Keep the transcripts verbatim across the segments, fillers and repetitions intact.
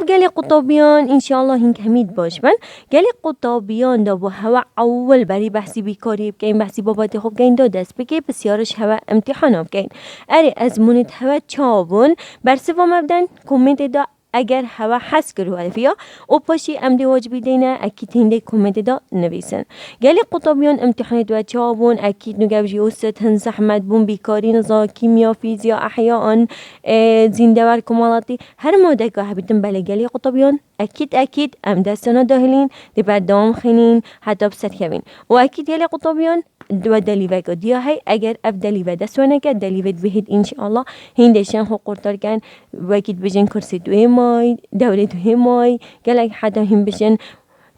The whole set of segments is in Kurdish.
Gelê qutabiyan, înşallah hîn hemî baş bin. Gelê qutabiyan de bo hewe ewil berî behsî bîkarî bikeyn, behsî babatê xwe bikeyn, da dest bike, pisyariş hewe imtîhana bikeyn. Erê, ezmûnêt hewe çawa bûn? Bersiva me biden, komêntê de eger hewe hez kir welfiya, û paşî em dê wacibî deyne, ekîd hîn dê komêntê de nivîsin. Gelê qutabiyan imtîhanêt we çawa bûn? Ekîd nûke jî û sit hin zehmet bûn, bîkarî, niza, kîmya, fîzya, ehya an, e, zîndewer, komalatî, her madeka hebîtin belê gelê qutabiyan, ekîd, ekîd, em destana dahilîn, dê berdewam xînîn, heta bi ser kevîn. Û ekîd gelê qutabiyan, we delîveka diya hey, eger ev delîve dest we neke, delîvêt bihêt înşallah, hîn dê şên xwe qurtar ken, wekî dibêjin kursê tu hê may, dewrê tu hê may, gelek heta hîn bişên,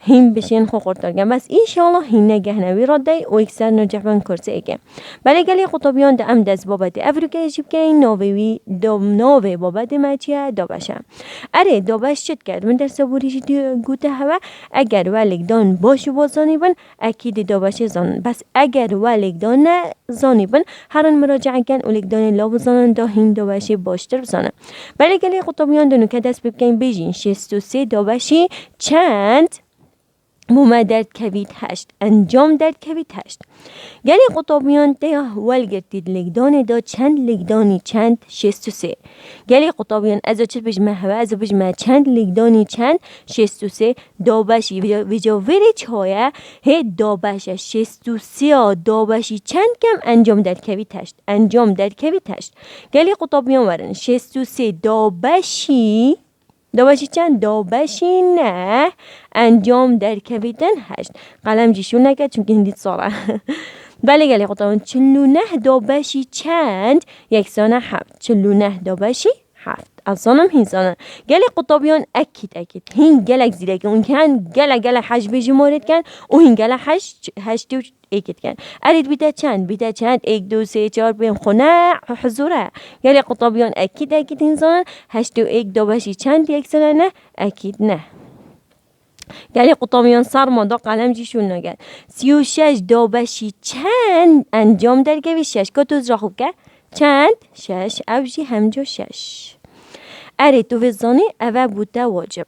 hîn bişên xwe qurtar ken. Bes înşallah hîn negehne wî radeyê û yekser nacih bin kursê êkê. Belê gelê qutabiyan de em dest babetê evrûkê jî bikeyn, navê wî, do-, navê babetê me çi ye? Dabeş e. Erê, dabeş çi diket? Min dersa borî jî dî-, gote hewe, eger we lêkdan baş û baş zanîbin, ekîdî dabeşê zanin. Bes eger we lêkdan ne zanîbin, herin muracae ken û lêkdanê law bizanin, da hîn dabeşê baştir bizanin. Belê gelê qutabiyan de nûke dest pê bikeyn bêjîn, şêst û sê dabeşî çend? Bo me derdkevît heşt. Encam derdkevît heşt. Gelê qutabiyan teya welgirtî di lêkdanê de çend lêkdanî çend? Şêst û sê. Gelê qutabiyan ez ê çi bijme hewe, ez ê bijme çend lêkdanî çend? Şêst û sê. Dabeşî, vêca, vêca vêrê çi haye? Hê dabeş e, şêst û sê ya dabeşî çend kem? Encam derkevît heşt. Encam derkevît heşt. Gelê qutabiyan werin, şêst û sê dabeşî, dabeşî çend? Dabeşî neh, encam derkevîtin heşt. Qelem jî şûn neke, çimkî hindî sal e. Belê gelê qutabiyan, çil û neh dabeşî çend? Yeksan e heft. Çil û neh dabeşî heft. Ez zanim hîn zanin. Gelê qutabiyan ekîd, ekîd. Hîn gelek zîrek in. Hîn gelek, gelek hej bêjî morê dikin û hîn gelek hej, heştê û êkê dikin. Erê dibîte çend? Bîte çend? Êk, du, sê, çar, pênc, xwe ne huzûr e. Gelê qutabiyan ekîd, ekîd hîn zanin. Heştê û êk dabeşî çend? Yeksan e neh? Ekîd neh. Gelê qutabiyan serma da, qelem jî şûn neket. Sî û şeş dabeşî çend? Encam derkevî şeş. Ka tu zira xwe bike. Çend? Şeş. Ev jî hemco şeş. Erê, tu vê zanî, ev e bûte wacib.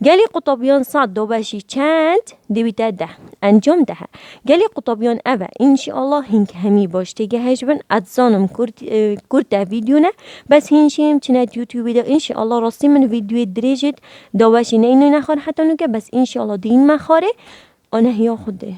Gelê qutabiyan sed dabeşî çend? Dibîte deh. Encam deh e. Gelê qutabiyan ev e. Înşallah hîn hemî baş têgehişt bin. Ez zanim kurt, e, kurt e vîdyo ne. Bes hîn jî em çine YouTube de, înşallah rastî min vîdyoyê dirêj ê dabeşî neyne nexwar heta nûke. Bes înşallah dîn me xwarê. Ane hiya Xwedê.